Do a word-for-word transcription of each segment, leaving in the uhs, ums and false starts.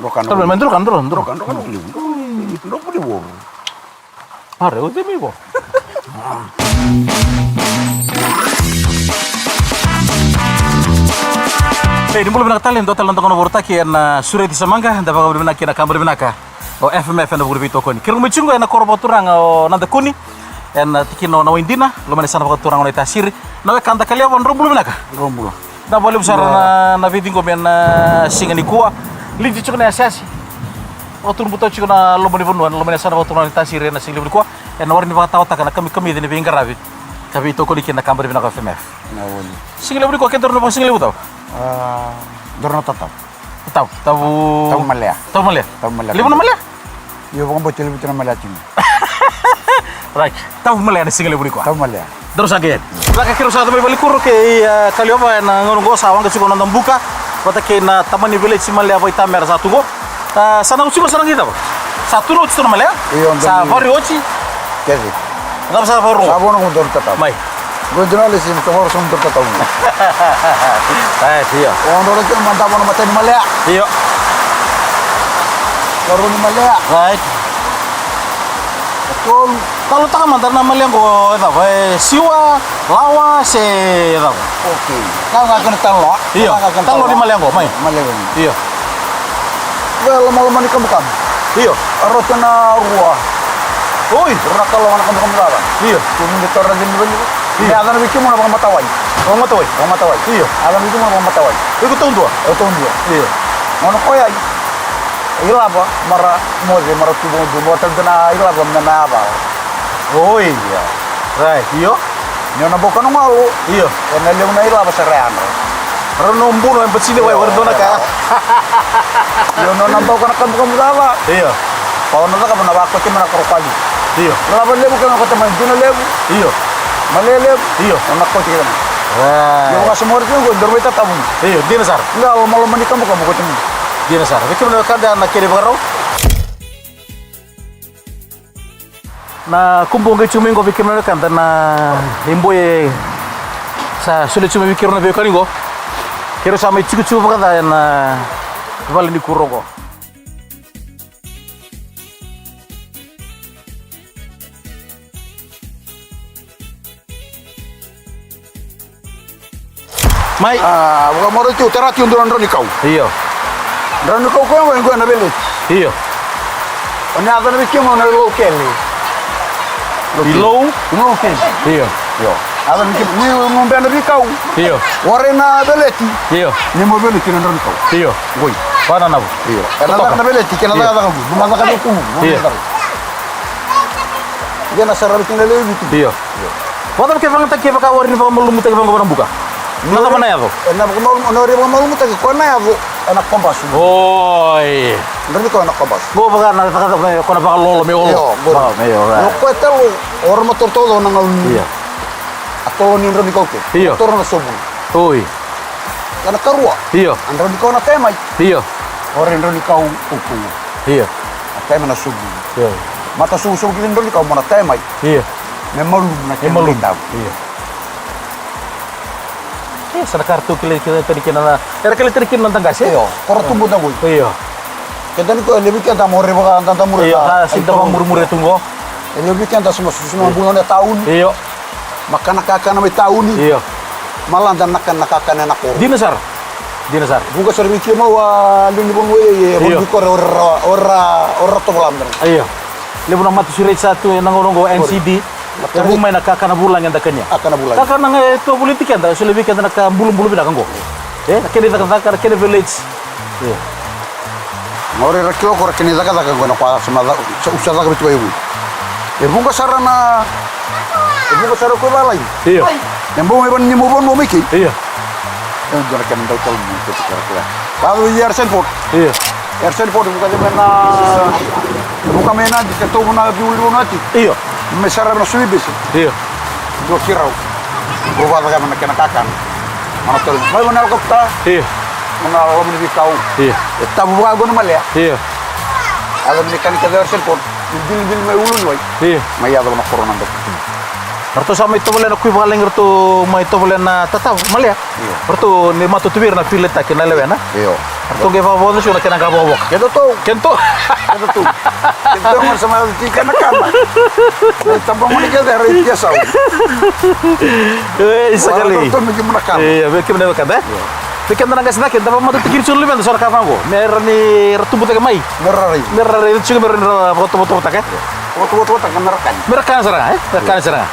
Droka, droka, droka, droka, droka, droka, droka, droka, droka, droka. Are, o cei mai vo? Ei, ni bula vinaka tale, dua tale na noda gauna vakarautaki ena Sureti sa Maqa, da vakavinavinaka kina na kabani vinaka o F M F ena vuku ni veitokoni. Keirau mai tiko ena koro vakaturaga o Nadakuni, ena tikina o Nawaidina, loma ni yasana vakaturaga o Naitasiri. Na wekada Kaliova, drau bula vinaka. Drau bula. Da vakalevu sara na, na veiciqomi ena siga nikua. Lidi tiko na yasayasa. Vakaturabuta tiko na loma ni vanua, na loma ni yasana vakaturaga o Naitasiri ena siga levu nikua. Ena warai ni vakataotaka na kamikamica ni veiqaravi ka veitokoni kina na kabani vinaka o F M F. Na voli. Siga levu nikua, kedaru na vakasigalevu cava? A, daru na tatavu. Tatavu, tavu. Tavu malea. Tavu malea. Tavu malea. Levu na malea? Io, vakabauta levu tu na malea tiko. Right. Tavu malea na siga levu nikua. Tavu malea. Daru sa qai yani. Vinaka, keirau sa yaco mai valenikuro kei, e, Kaliova ena gauna oqo, sa waqa tiko na noda buka vata kei na tamani veleti malea vakaitamera sa tu qo. A, sa na oti qo, sa na qai cava? Sa tuna oti tu na malea? Io, sa vari oti? Kece. Cava sa vakarorogo? Sa vakarorogo, daru tatavu. Mai. Qo dua na lesi, sa vakarorogo, daru tatavu. Right, io. O, daru kina mada vua na matai ni malea. Io. Karua ni malea. Right. Katolu. Talotaka mada na malea qo, e cava, e siwa, lawa, se e cava? Okay. Ka ga kena taloa. Io, ka ga kena taloa ni taloa. Malea qo, mai. Malea qo. Io. Qo e lomaloma ni kabukabu. Io. A rauta na rua. Oi. Rua na kaloka na kabukabu cava. Io. Kemuni taura cini vani. Io. Me yaco na vei kemuni na vakamatawai. Vakamatawai. Vakamatawai. Io. Yaco na vei kemuni na vakamatawai. Iko taudua. Iko taudua. Io. Gauna koya i lava, mara moce, mara tu vakadua, mara tauda na i lava me na yava. Oi. Io. Right, io. Ni o na bau kana galo. Io. E na levu na i lava sara yadra. Rau na buno e basini wai, io, wai dua na ka. Io, ni o na bau kana kabukabu cava. Io. Ko na caka na vakote me na koro kwali. Io. Lava levu ke na kote mai dina levu. Io. Male levu. Io. O na kote ke na. Right. Io, ga se mori ke ko dor mai tatavu. Io, dina sara. Ga lomaloma ni kabukabu kote mai. Dina sara. Vei kemuni na wekada na kena ivakarau. Na kubu qai tiko mai qo vei kemuni na wekada na iboi e sa solia tiko mai vei keirau na veiwekani qo. Keirau sa mai tikotiko vakaca ena vale ni kuro qo. Mai. A, vakamaro tiko, tara tiko dua na drau ni kau. Io. Drau ni kau koya qo e qo na veleti. Io. O na yaco na vei kemuni na ilou kele. Ilou? Ilou kele. Io. Io. Yaco na vei kemuni, ni mo bena veikau. Io. Warai na veleti. Io. Ni mo veleti na drau ni kau. Io. Qoi. Vana navo. Io. Ena caka na veleti, kena cakacaka vu. Numa caka ni kulu. Io. Qena sara vei kena lewe vitu. Io. Vakacava ke vakayagataki kevaka o rai ni vakamalumutaki vaqo vakabuka? Na cava na yaco? Ena vakamalumu, na rai vakamalumutaki, koya na yaco ena kobasu. Oi. Drau ni kau ena kobasu. Qo vaka na cakacaka, ko na vakalolo me olo. Io, qori. Vaka me olo, e. O koya talo, o ira matoro taucoko na galu ni. Io. A tolo ni drau ni kau ke. Io. Toro na sovu. Oi. Kena karua. Io. A drau ni kau na tae mai. Io. O ira drau ni kau kaukaua. Io. A tae mai na sovu. Io. Mata sovusovu kina drau ni kau mo na tae mai. Io. Me malumu na kena davu. Io. E, sa na ka ratou kilai tani kina na, era kilai tani kina na noda qase. Io, ko ra tubu na qoi. Io. Keda ni ko e levu keda mo raiva ka dadamuria. Io, ka sega ni da vakamurimuri tu qo. E levu keda sa ma susu na bula na tauni. Io. Ma kana kakana mai tauni. Io. Ma lada na kana kakana ena koro. Dina sara. Dina sara. Vuqa sara vei keimau a lewe ni vanua e, e, io, vanua ni koro, o ira, o ira, o ira tovolea mada. Io. Levu na mata sureti sa tu ena gauna oqo, N C D. E vu mai na kakana vulagi eda kania. Kakana vulagi. Kakana ga e tovoliti keda, e solia vei keda na ka bulubulu vinaka oqo. E, na kena icakacaka, na kena veleti. Io. Qori era kila ko ra kena icakacaka qo na ka sa ma ca-, sa, sa caka vei tu e vu. E vuqa sara na, e vuqa sara ko e valagi. Io. E bau mai vani mo vanua mai kei. Io. E dua na kena dau talo mai kei tu kara kila. Vado i Harrison Ford. Io. Harrison Ford, vuka mai na, vuka mai na, di ke tovu na viu liu na ti. Io. Me sara na sui bese. Io. Dua ki rau. Ko vacakava na kena kakana. Mana tolu. Mai vana helicopter. Io. Mana loma ni veikau. Io. E tavu vaka qo na malea. Io. Yaco mai kani kece o Harrison Ford. Bilibili mai ulu ni wai. Io. Mai yaco na koro na doku. Ratou sa mai tovolea na kui vakalagi ratou mai tovolea na tatavu malea. Io. Ratou ni matau tu vei ira na filetaki na lewena. Io. Tou qai vakavoca tiko na kena qavokavoka. Kedatou. Kedatou. Kedatou. Kedatou ga sa mai yaco tiko na kana. Na itabagone kece era i Piasau. E, isa kali. Tou me kemuna kana. Ia, me kemuna kana, e? Ia. Me keda na qase cake, da vakamatatataki tiko na luveda so na ka vaqo. Me ra ni ra tubu cake mai. Me ra rai. Me ra rai tiko me ra ni ra vakatovotovotaka, e? Vakatovotovotaka me ra kana. Me ra kana sara ga, e? Me ra kana sara ga.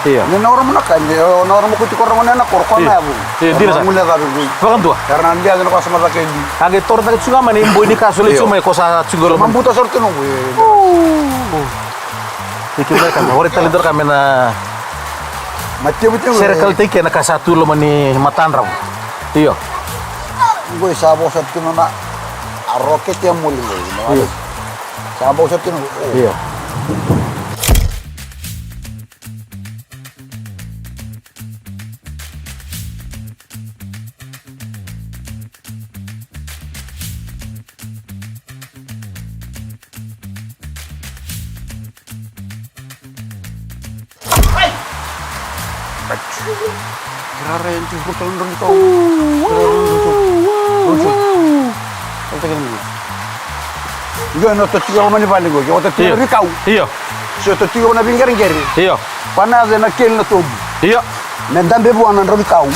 Io. Ni na ora mo na kana, ni na ora mo kuti ko ra gone na koro, ko na yavu. Io, dina sara. Gone na yavu. Vakadua. Era na dia na ko sa ma cake li. A qai toro cake tiko ga mai na iboi ni ka so le tiko mai ko sa tiko lo. Ma buta sara tiko noqu. Ike me ra kana, ora tale dora ka me na. Ma tevu tevu. Sere kal tei ke na ka sa tu loma ni matadravu. Io. Qo sa vosa tiko na a rokete a moli qo. Io. Sa vosa tiko na. Io. Io, na totiki loma ni vale qo, io, totiki loma ni kau. Io. Se totiki loma na viqereqere. Io. Pana yaco na keli na tobu. Io. Me dabe vua na drau ni kau.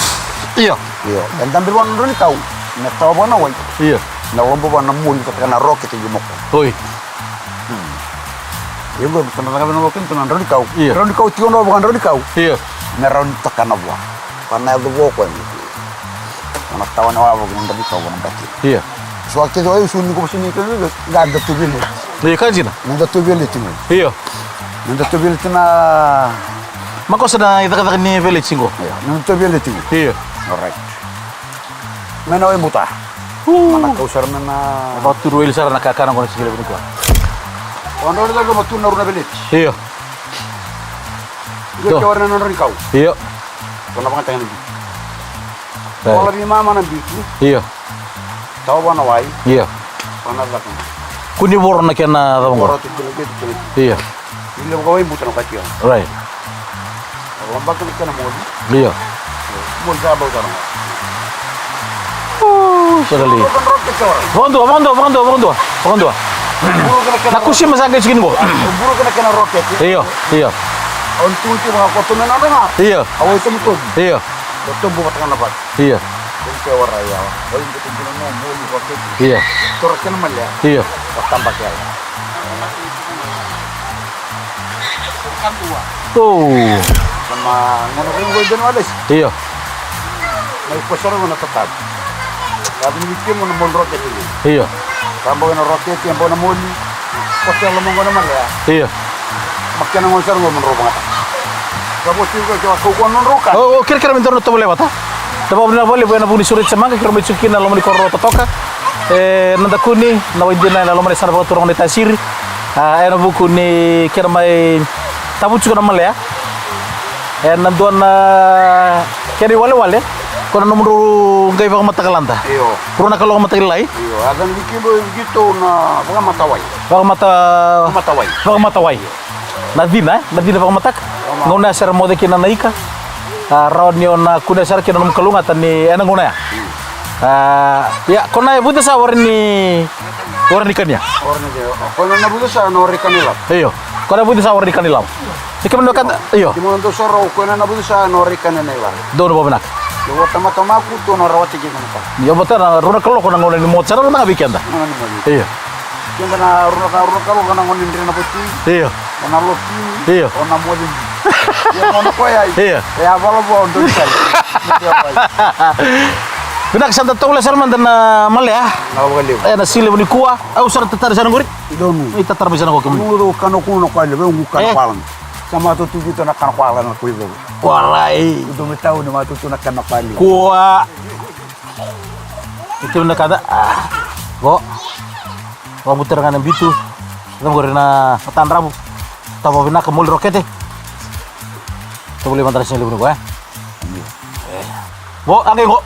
Io. Io. Me dabe vua na drau ni kau. Me tawa vua na wai. Io. Me lobo vua na moli vata kei na rokete qi moko. Oi. Io, qo sa na cakava na wai kina na drau ni kau. Io. Drau ni kau tiko na vaka drau ni kau. Io. Me rawa ni takana vua. Ka na yaco vua o koya. Ka na tawa na wavoki na drau ni kau na bati. Io. So a kece o isu ni ko sini ka ga da tu vele. Io, ka dina. Na da tu vele tiko. Io. Na da tu vele tiko na. Ma ko sa na i cakacaka ni vele tiko. Io. Na da tu vele tiko. Io. Alright. Me na wai buta. Mana kau sara me na. Vakaturu weli sara na kakana ko na sikile vuni kua. O na wale cake ma tu na rua na veleti. Io. Io, ke wara na nodra ni kau. Io. Ko na vakataka na bitu. Kola vi mama na bitu. Io. Tawa vua na wai. Io. Ko na caka. Kuni voro na kena cava qo. Voro tu kena bitu kena bitu. Io. Ni levu ka wai buta na kati ya. Right. Lomba kena kena moli. Io. Moli sa bau tana. Sa dali. Vakadua, vakadua, vakadua, vakadua, vakadua. Na kusi ma sa qai sikini qo. Buru kena kena rokete. Io, io. Au ni tuti vaka koto me nona ga. Io. Au ai tomutomu. Io. Au tobu vata ga na vata. Io. Au ni ke wara ya. Au ni ke tobu na moli rokete. Io. Tora kena malea. Io. Au taba kela. O. Sama ngana ko ngoi ben wales. Io. Mai ko sara ngana tatabu. Labi ni kemo na mol rocket ni. Io. Tambo na rocket, tambo na moli. Ko tela mo ngona malea. Io. Makena ngona sara ngona roba ngata. Ka bo tiko ka ko ko non roka. O, o, kere kere me doro na tovolea vata. Tava na vale, vale na vuni sure tsamanga, kere me tsuki na lomani koro totoka. E, na dakuni, na waidina, na lomani sana vakaturaga na tasiri. A, ena vuku ni kena mai tavu tiko na malea. Ena dua na kena iwalewale ko na nomudrou qai vakamatakalada. Io. Rua na kaloko mataka lailai. Io, a cana ni kilo e vikitou na vakamatawai. Vakamata- Vakamatawai. Vakamatawai. Na cina, e? Na cina vakamataka. Gauna ya sera moce kina na ika. A, rawa ni o na kunea sara kina nomu kalougata ni ena gauna ya. A, ia, ko na e vuce sa wara ni, wara ni kania. Wara ni kania. Ko na na vuce sa na wara ni kania lava. Io. Ko na e vuce sa wara ni kania lava. Ni kemana ka, io. Kemana dou sa rau, ko na na vuce sa na wara ni kania lava. Dou na vavinaka. Io, vata mata maku, tou na rawati kina na ka. Io, vata na rua na kaloko na gauna ni moce sara na vei keda. Gauna ni moce. Io. Keda na rua na ka, rua na kaloko na gauna ni dre na vati. Io. O na loki. Io. O na moce. Io, o na koya. Io. E a vala vua o dou sai. Vinaka, sa da tovolea sara mada na malea. Na vakalevu. E na siga levu nikua. Au sa na tatara sara qori. Donu. Ni tatara mai sara qo kemuni. Donu, kana kunu na koya levu, ngu kana koya. Sa matou tu kito na kana koya na koya levu. Koya rai. Donu, tau ni matou tu na kana koya levu. Koya. Ito na kada. A. Vo. Vakabutara ga na bitu. Cagore na matadravu. Tava vinaka moli rokete. Tavuli madara sini levu ni koya. Vo, a qai qo.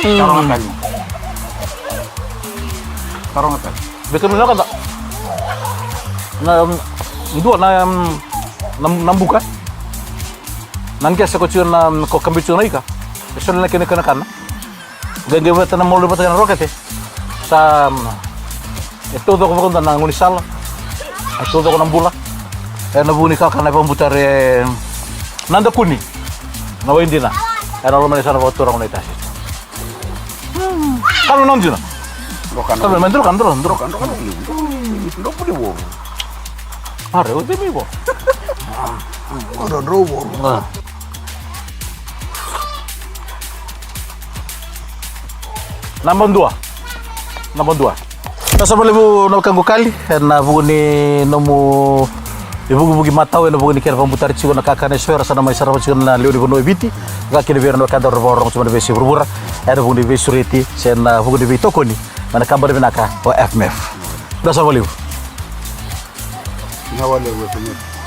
Taroga tani. Taroga tani. Veka mi na kada. Na, dua na, na, na buka. Na qesa ko tiko na, ko kabi tiko na ika. E so na kena kana kana. Qai qai vata na malu vata na rokete. Sa e taucoko vakadua na gaunisala. E taucoko na bula. E na vuku ni kakana e vakabutare na dakuni. Na waidina. E na loma ni sa na vakaturaga na itasi. Kalo na dina. Kalo na dina, kalo na dina. Are, o te mi vo. Ora dro vo. Naba dua. Naba dua. Sa sa valevu na wekaqu Kali ena vuku ni nomu ivukivuki matau ena vuku ni kena vakabutari tiko na kakana eso era sa na mai sarava tiko na lewe ni vanua e Viti. Ka kina vei ira na wekada era vakarorogo tiko mai na veiyasai vuravura ena vuku ni veisureti se na vuku ni veitokoni mai na kabani vinaka o F M F. Sa sa valevu. Na wale ue penye.